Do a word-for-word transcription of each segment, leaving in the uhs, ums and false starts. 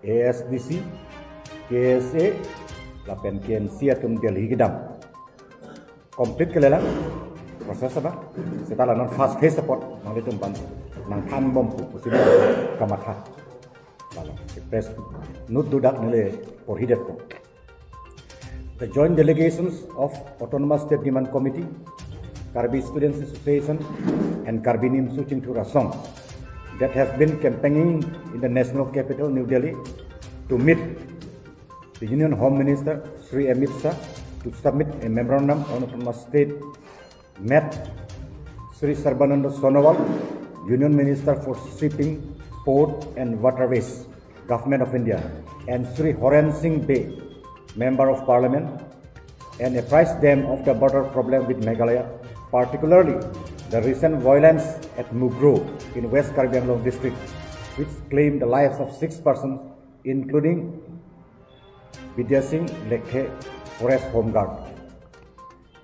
A S D C, K S A, lapen K N C atum Delhi kedam complete kalilang process abang. Seta la non first phase apot nanglitum aphan nangthanbom pu pusi kamatha. Lalu press note dudak neli porhidetpo. The joint delegations of Autonomous State Demand Committee, Karbi Students Association, and Karbi Nimso Chingthur Asong that has been campaigning in the national capital, New Delhi, to meet the Union Home Minister Shri Amit Shah to submit a memorandum on Autonomous State met Shri Sarbananda Sonowal, Union Minister for Shipping, Port and Waterways, Government of India, and Shri Horen Singh Bey, Member of Parliament, and apprised them of the border problem with Meghalaya, particularly the recent violence at Mukroh in West Karbi Anglong district, which claimed the lives of six persons, including Bidya Singh Lekthe, Forest Home Guard.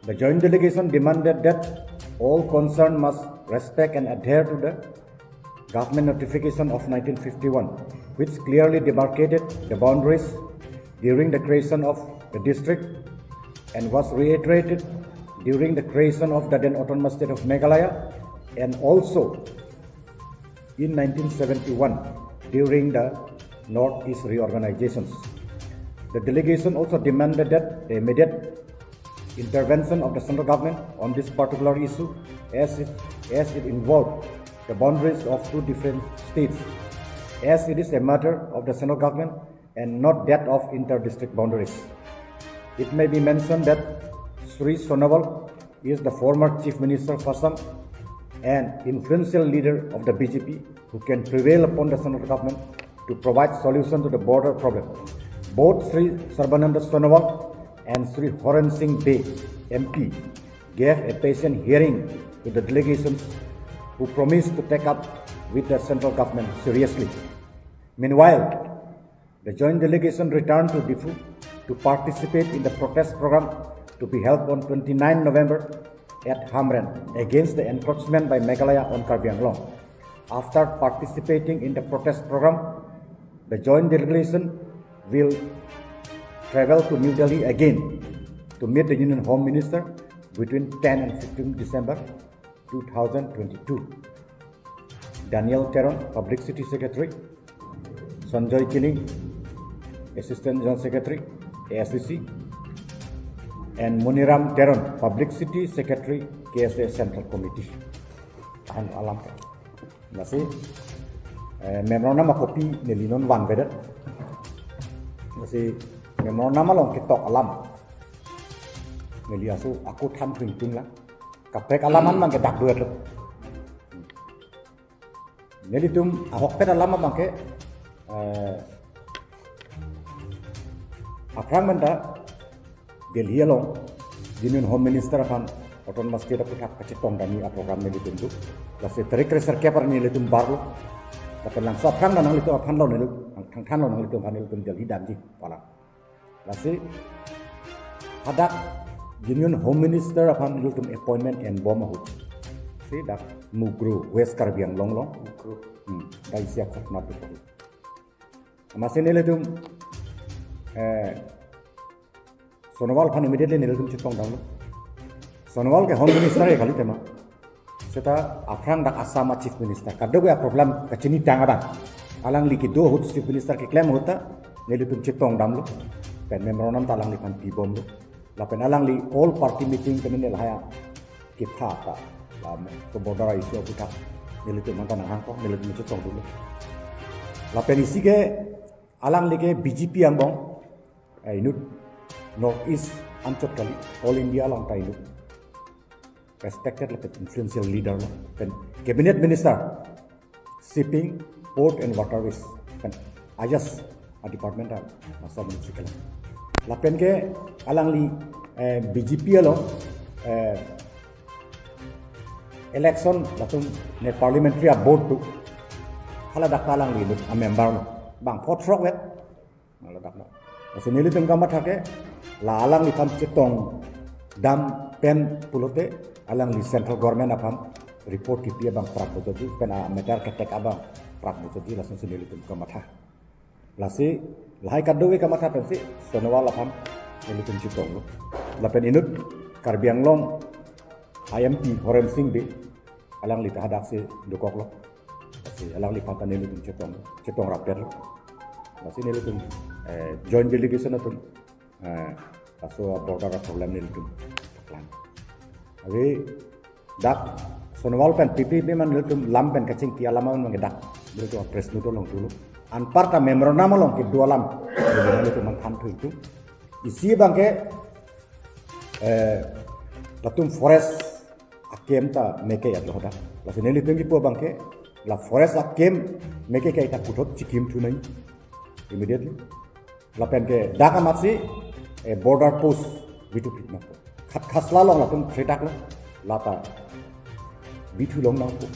The joint delegation demanded that all concerned must respect and adhere to the government notification of nineteen fifty-one, which clearly demarcated the boundaries during the creation of the district and was reiterated during the creation of the then Autonomous State of Meghalaya and also in nineteen seventy-one during the Northeast reorganizations. The delegation also demanded that the immediate intervention of the central government on this particular issue, as it, as it involved the boundaries of two different states, as it is a matter of the central government and not that of inter-district boundaries. It may be mentioned that Shri Sonowal is the former Chief Minister of Assam and influential leader of the B J P who can prevail upon the central government to provide solution to the border problem. Both Shri Sarbananda Sonowal and Shri Horen Singh Bey, M P, gave a patient hearing to the delegations who promised to take up with the central government seriously. Meanwhile, the joint delegation returned to Diphu to participate in the protest program to be held on twenty-nine November at Hamren against the encroachment by Meghalaya on Karbi Anglong. After participating in the protest program, the joint delegation will travel to New Delhi again to meet the Union Home Minister between ten and fifteen December two thousand twenty-two. Daniel Teron, Publicity Secretary, Sanjoy Killing, Assistant General Secretary, A S D C, and Moniram Teron, Publicity Secretary, K S A Central Committee. Tahan alam. Lasi, eh, memorandum a-copy neli non vanvedet. Lasi, memorandum along ketok alam neli aso ako than kringkring lang. Kaprek alam an abangke dak duet lo. Nelitum ahokpet alam abangke, eh, aphrang menta Delhi along Union Home Minister aphan Autonomous State aputhak kachetongdamji aprogram nelitum do. Lasi tarik kre-sirkep arni nelitum barlo. Lapen labangso aphrang nanglitum aphan lo nelitum, thangthanlo nanglitum aphan nelitum Delhi damji pu alam. Lasi hadak Union Home Minister aphan nelitum appointment enbom ahut si dak Mukroh, West Karbi Anglong along. Mukroh. Hmm, dak isi akhot nat ahut. Amatsi nelitum, eh, Sonowal aphan immediately nelitum chetongdamlo. Sonowal ke Home Minister ya kali tema. Seta aphrang dak Assam a-Chief Minister. Kadokave a-problem kachinitang abang. Alangli kedo ahut Chief Minister keklem ahut ta nelitum chetongdamlo. Pen memorandum ta alangliphan pibomlo. Lapen alangli all party meeting pen neli lahai kepha ta. Lam ke border issue aputhak nelitum manta nanghangkok, nelitum chetongdunlo. Lapen isi ke alangli ke B J P angbong, eh, inut North East anchot kali, All India along ta inut respected lapen influential leader lo, pen Cabinet Minister, Shipping, Port and Waterways, pen ayas a-department a, masa municipal. Lapen ke alangli, eh, B J P along, eh, election latum ne parliamentary a-board do. Hala dak ta alangli inut a-member lo. Bang phot throk vet. Hala dak lo. Lasi nelitum kamatha ke la alangliphan chetongdam pen pulote alangli central government aphan report kipi abang prap bojotji pen a-matter ketek abang prap bojotji, lasonsi nelitum kamatha. Lasi lahai kadokave kamatha pensi Sonowal aphan nelitum chetonglo. Lapen inut Karbi Anglong I M P Horen Sing Bey alangli ta hadaksi dokoklo. Lasi alangliphan ta nelitum chetong, chetong rapetlo. Lasi nelitum, eh, joint delegation atum, eh, laso border problem nelitum paklang. Ave dak Sonowal pen P P P man nelitum lam pen kachingki alam man ke dak nelitum press meet along thulo. Anparta memorandum along kedo alam nelitum mangthan thu itu. Isi abangke, eh, latum forest akem ta meke-et lo hadak. Lasi nelitum kipu abangke la forest akem meke-et ta puthot chikim thunang immediately. Lapen ke dak amatsi, eh, border post bitu pit nangpo. Khat khasla along latum threat lo. Lata bithu longnangpo.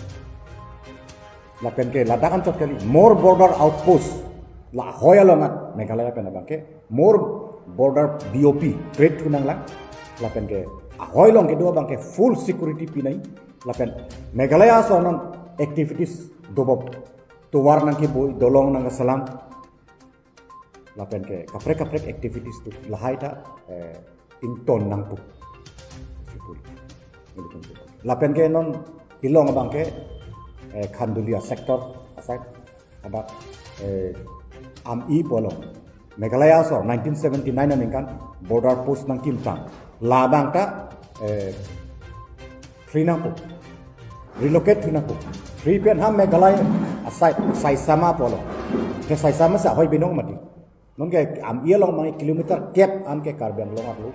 Lapen ke ladak anchot kali more border outpost la ahoi along at Meghalaya pen abangke more border B O P create thunanglang. Lapen ke ahoi along kedo abangke full security pinang. Lapen Meghalaya ason non activities dobop, tovar nangkeboi, dolong nangkeselam. Lapen ke kaprek kaprek activities atum lahai ta, eh, ington nangpo. Lapen ke non ilong abangke, eh, Khandulia sector asai hadak, eh, Am-i pu along Meghalaya ason nineteen seventy-nine aningkan border post nangkimtang. Labang ta, eh, free nangpo. Relocate thu nangpo. Free pen ha Meghalaya asai, Saisama pu along. Ke Saisama sa hoi binong mati. Nonke Am-i along mang kilometer kep anke Karbi Anglong arlo.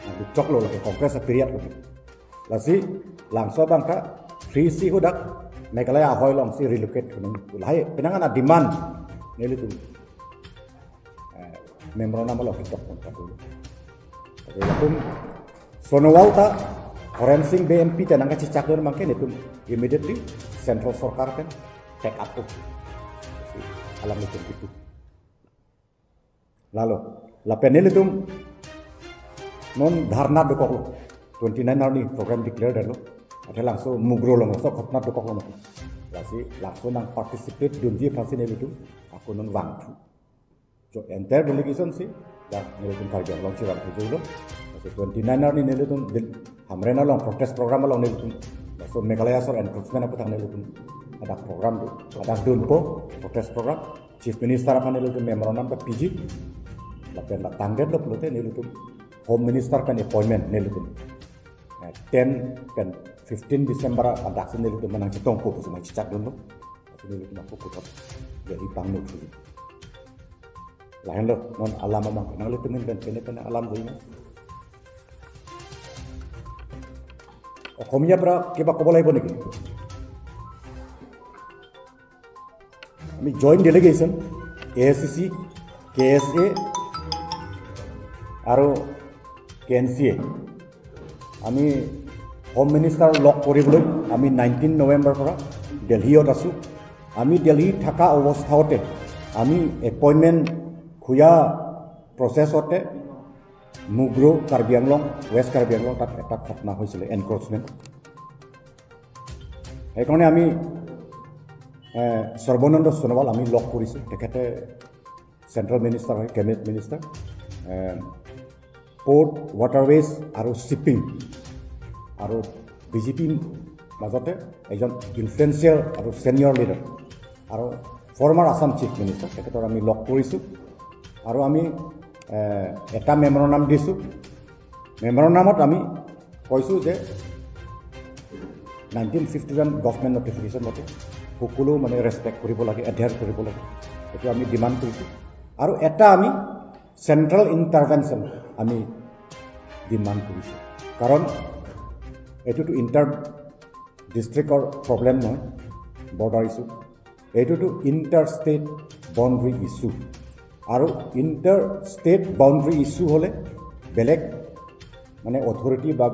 Nangchoklo lake Congress a period ko. Lasi labangso abang ta free si hadak Meghalaya ahoi alongsi relocate thu nang. Lahai penang ana demand nelitum, eh, memorandum along ketok pon kadu. Jadi latum Sonowal ta Horen Sing Bey M P ta nangkachechak dur mangke nelitum immediately central sorkar pen take up to. Alanglitum itu. Lalo, lapen nelitum non dharna dokoklo. Twenty-nine arni program declare detlo. Athe labangso Mugro along, labangso ghotna dokoklo mati. Lasi labangso nangparticipate dunji aphansi nelitum ako non vangthu. So entire delegation si dak nelitum Karbi Anglong si vangthu jolo. Lasi twenty-nine arni nelitum Dil-, Hamren along protest program along nelitum. Lasi Meghalaya ason encroachment aputhak nelitum hadak program do. Hadak dunpo protest program. Chief Minister aphan nelitum memorandum ta piji. Lapen la tangdet lo pulote nelitum Home Minister pen appointment nelitum, eh, ten pen fifteen December adaksi nelitum nangchetongpo, cuma chechak dunlo. Lasi nelitum ako puthot Delhi pangno thuji. Lahenlo non alam amang nanglitum pen pene pene alam doima. Asamiya পৰা কিবা ক'ব লাগিব নেকি? আমি joint delegation, A I C চি, কে এছ এ আৰু K N C এ, আমি home minister log কৰিবলৈ আমি নাইনটিন নৱেম্বৰৰ পৰা দেলহিত আছোঁ। আমি দেলহিত থকা অৱস্থাতে আমি এপইণ্টমেণ্ট খোজা প্ৰচেছতে মুগ্ৰ কাৰ্বি আংলং, ৱেষ্ট কাৰ্বি আংলং, তাত এটা ঘটনা হৈছিলে, এনক্ৰ'চমেণ্ট। সেইকাৰণে আমি, এ, সৰ্বানন্দ সোণোৱাল আমি লগ কৰিছোঁ। তেখেতে চেণ্ট্ৰেল মিনিষ্টাৰ হয়, কেবিনেট মিনিষ্টাৰ। এ, পৰ্ট, ৱাটাৰৱেজ আৰু শ্বিপিং আৰু বি জে পি মাজতে এজন ইনফ্লুৱেঞ্চিয়েল আৰু ছিনিয়ৰ লিডাৰ আৰু ফৰ্মাৰ আছাম চিফ মিনিষ্টাৰ, তেখেতক আমি লগ কৰিছোঁ আৰু আমি, এ, এটা মেমৰেণ্ডাম দিছোঁ। মেমৰেণ্ডামত আমি কৈছোঁ যে nineteen fifty one government notification মতে সকলো মানে ৰেচপেক্ট কৰিব লাগে, এডহেয়াৰ কৰিব লাগে, এইটো আমি ডিমাণ্ড কৰিছোঁ। আৰু এটা আমি চেণ্ট্ৰেল ইণ্টাৰভেনশ্যন আমি ডিমাণ্ড কৰিছোঁ, কাৰণ এইটোতো ইণ্টাৰ ডিষ্ট্ৰিক্টৰ প্ৰব্লেম নহয়, বৰ্ডাৰ ইছ্যু, এইটোতো ইণ্টাৰ ষ্টেট বাউণ্ডেৰী ইছ্যু। আৰু ইণ্টাৰ ষ্টেট বাউণ্ডেৰী ইছ্যু হ'লে বেলেগ মানে অথৰিটি বা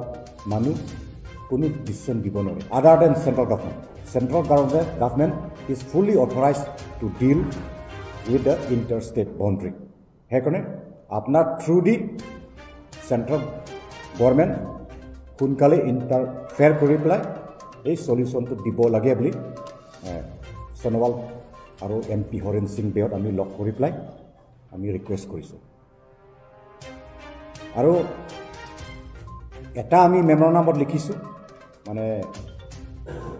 মানুহ কোনো ডিচিশ্যন দিব নোৱাৰে other than central government. Central government, government is fully authorized to deal with the inter-state boundary. সেইকাৰণে আপোনাৰ থ্ৰুদি চেণ্ট্ৰেল গভৰ্ণমেণ্ট সোনকালে ইণ্টাৰফেয়াৰ কৰি পেলাই এই চলিউশ্যনটো দিব লাগে বুলি, এ, সোণোৱাল আৰু এম পি হৰেণ সিং বেয়ত আমি লগ কৰি পেলাই আমি ৰিকুৱেষ্ট কৰিছোঁ। আৰু এটা আমি মেমৰেণ্ডামত লিখিছোঁ, মানে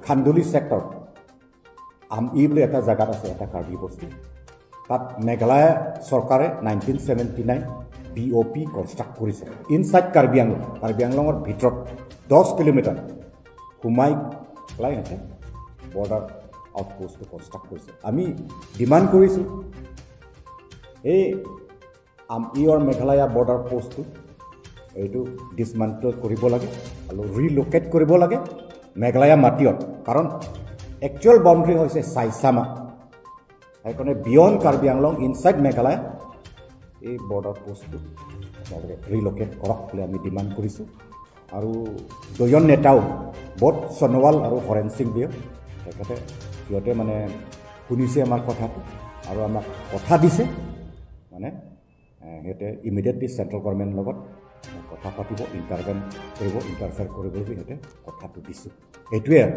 খান্দুলি ছেক্টৰ আমই বুলি এটা জেগাত আছে এটা কাৰ্বি বস্তি, তাত মেঘালয় চৰকাৰে নাইনটিন ছেভেণ্টি নাইন বি অ' পি কনষ্ট্ৰাক্ট কৰিছে। ইনচাইড কাৰ্বি আংলং, কাৰ্বি আংলঙৰ ভিতৰত দহ কিলোমিটাৰ সোমাই পেলাই সিহঁতে বৰ্ডাৰ আউটপোষ্টটো কনষ্ট্ৰাক্ট কৰিছে। আমি ডিমাণ্ড কৰিছোঁ এই আমই আৰু মেঘালয়া বৰ্ডাৰ পোষ্টটো এইটো ডিছমেণ্টল কৰিব লাগে আৰু ৰিল'কেট কৰিব লাগে মেঘালয়া মাটিত, কাৰণ একচুৱেল বাউণ্ডেৰী হৈছে চাইচামা। সেইকাৰণে বিয়ণ্ড কাৰ্বি আংলং, ইনচাইড মেঘালয়া এই বৰ্ডাৰ পোষ্টটো আপোনালোকে ৰিল'কেট কৰক বুলি আমি ডিমাণ্ড কৰিছোঁ। আৰু দুজন নেতাও, বোধ সোণোৱাল আৰু হৰেণ সিং বেয়, তেখেতে সিহঁতে মানে শুনিছে আমাৰ কথাটো আৰু আমাক কথা দিছে, মানে এ, সিহঁতে ইমিডিয়েটলি চেণ্ট্ৰেল গভৰ্ণমেণ্টৰ লগত কথা পাতিব, ইণ্টাৰভেন কৰিব, ইণ্টাৰফেয়াৰ কৰিব বুলি সিহঁতে কথাটো দিছোঁ। এইটোৱে আৰু।